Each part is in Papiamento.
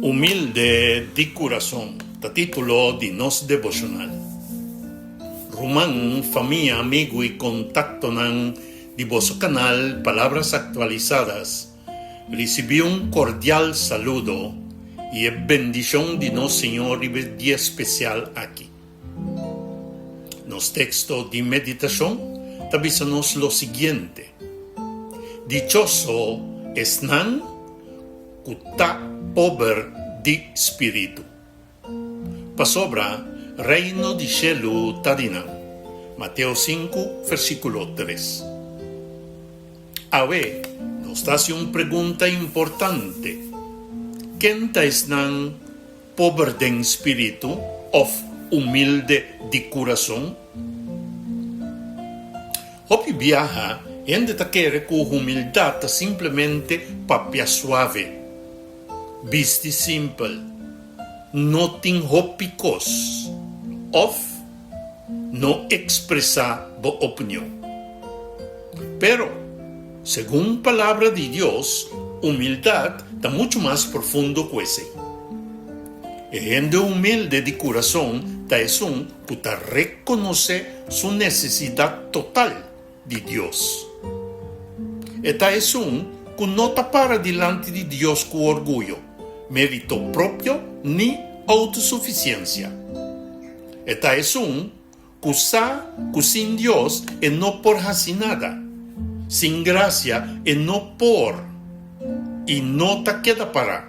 Humilde di Kurason ta título di nos deboshonal. Ruman, famia, amigu i kontaktonan di boso kanal Palabras Actualizadas risibí un kordial saludo i e bendishon di nos Señor riba e dia spesial aki. Nos teksto di meditashon ta bisa nos lo siguiente, Dichoso esnan ku ta pober di spiritu, pasobra Reino di shelu ta di nan. Mateo sinku, versíkulo tres. Awe nos ta hasi un pregunta importante, Ken ta esnan Pober den spiritu òf humilde di kurason? Hopi biaha hende ta kere ku humildat ta simplemente papia suave, bisti simpel, no tin hopi kos òf no ekspresá bo opinion. Pero, segun Palabra di Dios, humildat ta muchu mas profundo ku esei. E hende humilde di kurason ta esun ku ta rekonosé su nesesidat total di Dios. E ta esun ku no ta para dilanti di Dios ku orguyo, mérito propio ni outosufisiensia. E ta esun Ku sa ku sin Dios e no por hasi nada, sin grasia e no por i no ta keda pará.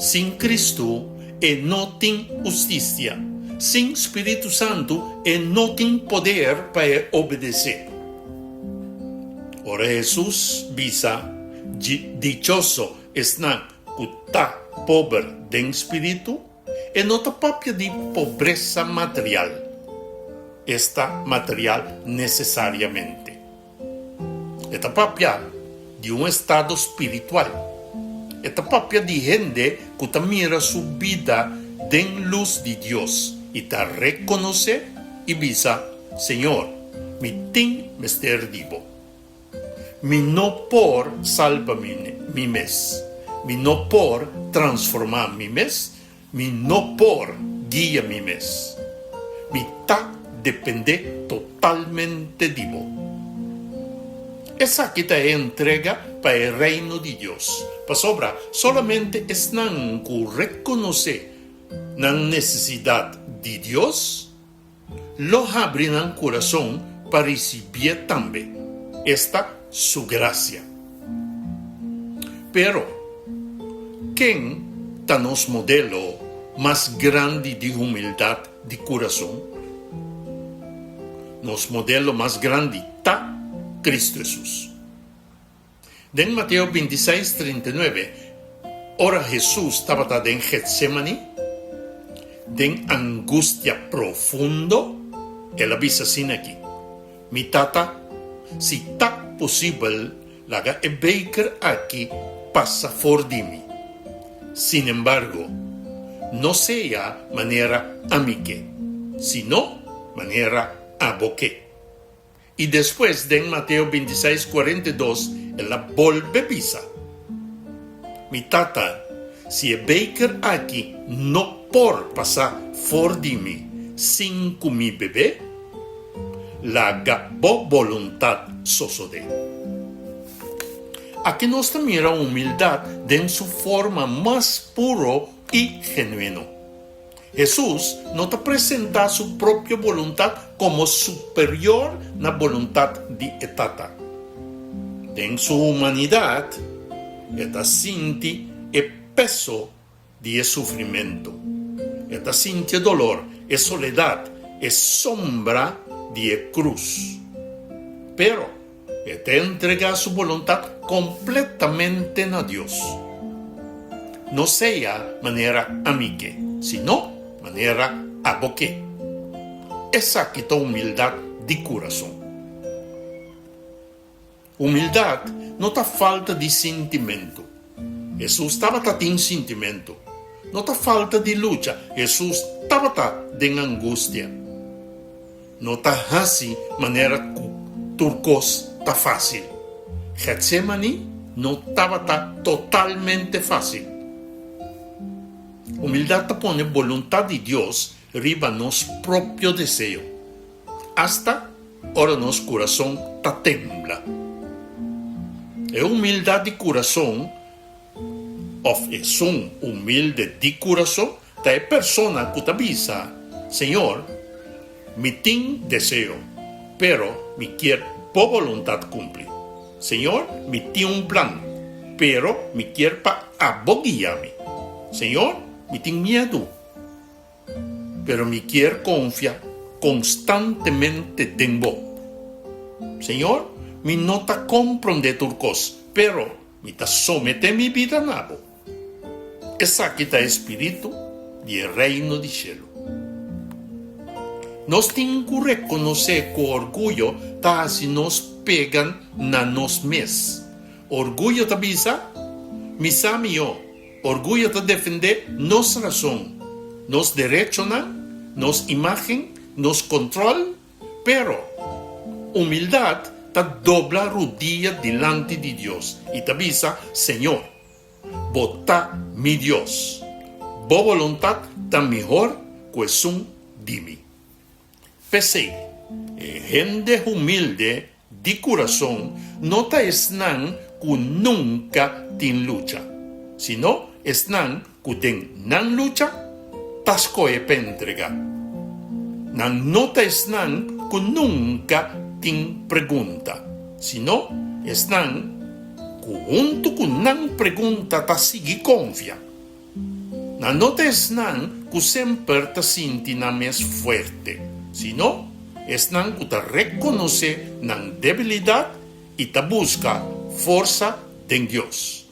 Sin Kristu e no tin hustisia, sin Spiritu Santu e no tin poder pa e obedesé. Ora Hesus bisa, Dichoso esnan ku ta pober den spiritu, E no ta papia di pobresa material, esta material nesesariamente. E ta papia di un estado spiritual. E ta papia di hende ku ta mira su bida den lus di Dios i ta rekonosé i bisa, Señor, mi tin mester di bo. Mi no por salba mi mes. Mi no por transformá mi mes. Mi no por guia mi mes. Mi ta dependé totalmente di bo. Esaki ta e entrega pa e Reino di Dios, pasobra solamente esnan ku rekonosé nan nesesidat di Dios, Lo habri nan kurason pa risibié tambe, esta su grasia. Pero, ken ta nos modelo mas grandi di humildat di kurason? Nos modelo mas grandi ta Kristu Hesus. Den Mateo bintiseis, 39, ora Hesus tabata den Getsemani, den angustia profundo, el a bisa asina aki, Mi Tata, si ta posibel, laga e beker aki pasa for di mi. Sinembargo, no sea manera ami ke, sino manera abo ke. I despues den Mateo bintiseis, 42 el a bolbe bisa, Mi Tata, si e beker aki no por pasa for di mi sin ku mi bebé, laga bo boluntat sosodé. Aki nos ta mira humildat den su forma mas puro i genuino. Hesus no ta presentá su propio boluntat komo superior na boluntat di e Tata. Den su humanidat, e ta sinti e peso di e sufrimentu. E ta sinti e dolor, e soledat, e sombra di e krus. Pero, E ta entregá su boluntat kompletamente na Dios. No sea manera ami ke, sino manera abo ke. Esaki ta humildat di kurason. Humildat no ta falta di sintimentu. Hesus tabata tin sintimentu. No ta falta di lucha, Hesus tabata den angustia. No ta hasi manera ku tur kos ta fásil. Getsemani no tabata totalmente fásil. Humildat ta pone boluntat di Dios riba nos propio deseo, asta ora nos kurason ta tembla. E humildat di kurason òf esun humilde di kurason ta e persona ku ta bisa, Señor, mi tin deseo, pero mi kier bo boluntat kumpli. Señor, mi tin un plan, pero mi kier pa abo guia mi. Señor, mi tin miedu, pero mi kier konfia konstantemente den bo. Señor, mi no ta komprondé tur kos, pero mi ta someté mi bida na bo. Esaki ta e spiritu di e Reino di shelu. Nos tin ku rekonosé ku orguyo ta hasi nos pega na nos mes. Orguyo ta bisa, Mi sa mihó. Orguyo ta defendé nos rason, nos derechonan, nos imágen, nos kontròl. Pero, humildat ta dobla rudia dilanti di Dios i ta bisa, Señor, Bo ta mi Dios. Bo boluntat ta mihor ku esun di mi. P'esei, e hende humilde di kurason no ta esnan ku nunka tin lucha, sino esnan ku den nan lucha ta skohe pa entregá. Nan no ta esnan ku nunka tin pregunta, sino esnan ku huntu ku nan pregunta ta sigui konfia. Nan no ta esnan ku semper ta sinti nan mes fuerte, sino esnan ku ta rekonosé nan debilidat i ta buska forsa den Dios.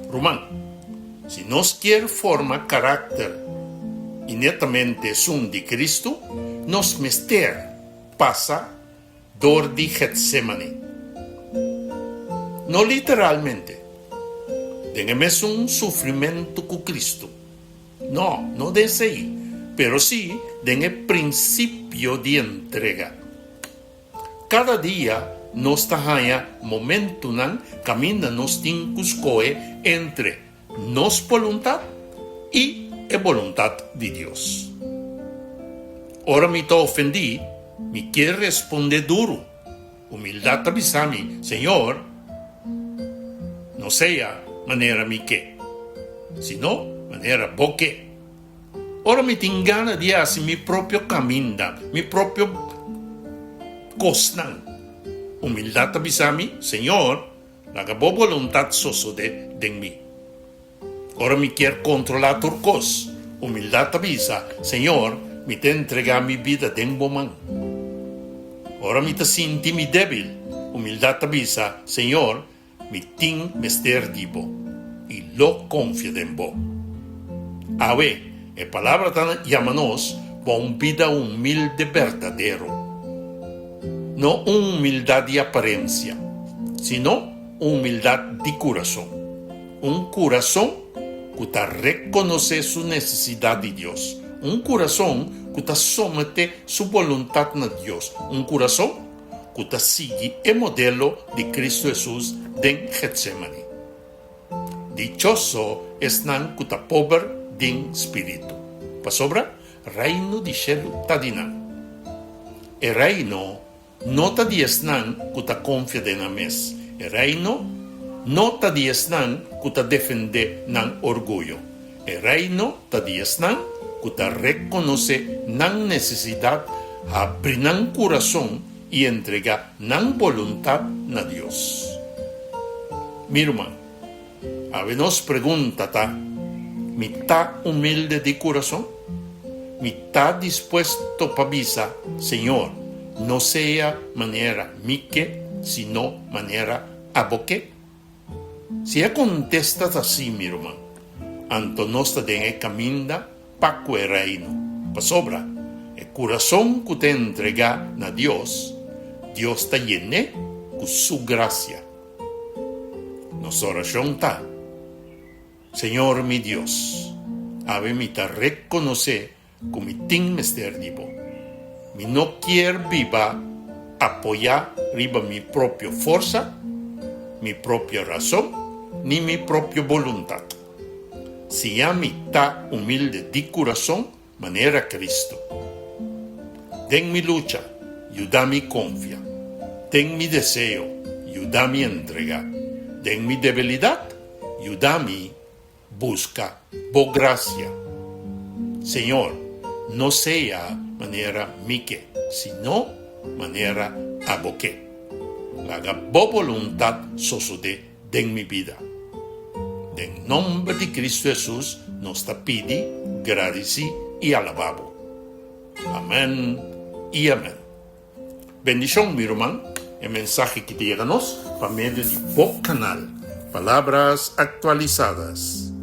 Ruman, si nos kier forma karakter i netamente esun di Kristu, nos mester pasa dor di Getsemane. No literalmente, den e mesun sufrimentu ku Kristu. No, no den esei, pero sí den e prinsipio di entrega. Kada dia nos ta haña momentunan kaminda nos tin ku skohe entre nos boluntat i e boluntat di Dios. Ora mi ta ofendí, mi kier respondé duru. Humildat ta bisa mi, Señor, no sea manera mi ke, sino manera bo ke. Ora mi tin gana di hasi mi propio kaminda, mi propio kosnan, humildat ta bisa mi, Señor, laga bo boluntat sosodé den mi. Ora mi kier kontrolá tur kos, humildat ta bisa, Señor, mi ta entregá mi bida den bo man. Ora mi ta sinti mi débil, humildat ta bisa, Señor, Mi tin mester di bo i lo konfia den bo. Awe, e Palabra ta yama nos pa un bida humilde berdadero. No un humildat di aparensia, sino un humildat di kurason. Un kurason ku ta rekonosé su nesesidat di Dios. Un kurason ku ta someté su boluntat na Dios. Un kurason ku ta sigui e modelo di Kristu Hesus den Getsemani. Dichoso esnan ku ta pober den spiritu, pasobra Reino di shelu ta di nan. E Reino no ta di esnan ku ta konfia den nan mes. E Reino no ta di esnan ku ta defendé nan orguyo. E Reino ta di esnan ku ta rekonosé nan nesesidat, habri nan kurason i entregá nan boluntat na Dios. Mi ruman, awe nos pregunta ta, Mi ta humilde di kurason? Mi ta dispuesto pa bisa, Señor, no sea manera mi ke, sino manera abo ke? Si e kontesta ta sí, mi ruman, anto nos ta den e kaminda pa ku e Reino. Pasobra, e kurason ku ta entregá na Dios, Dios ta yen'é ku su grasia. Nos orashon ta, Señor mi Dios, awe mi ta rekonosé ku mi tin mester di bo. Mi no kier biba apoyá riba mi propio forsa, mi propio rason ni mi propio boluntat. Siña mi ta humilde di kurason manera Kristu. Den mi lucha, yuda mi konfia. Den mi deseo, yuda mi entregá. Den mi debilidat, yuda mi buska Bo grasia. Señor, no sea manera mi ke, sino manera Abo ke. Laga Bo boluntat sosodé den mi bida. Den nomber di Cristo Hesus nos ta pidi, gradisí i alabá Bo. Amèn i amèn. Bendishon mi ruman, e mensahe ki ta yega nos pa medio di bo kanal Palabras Actualizadas.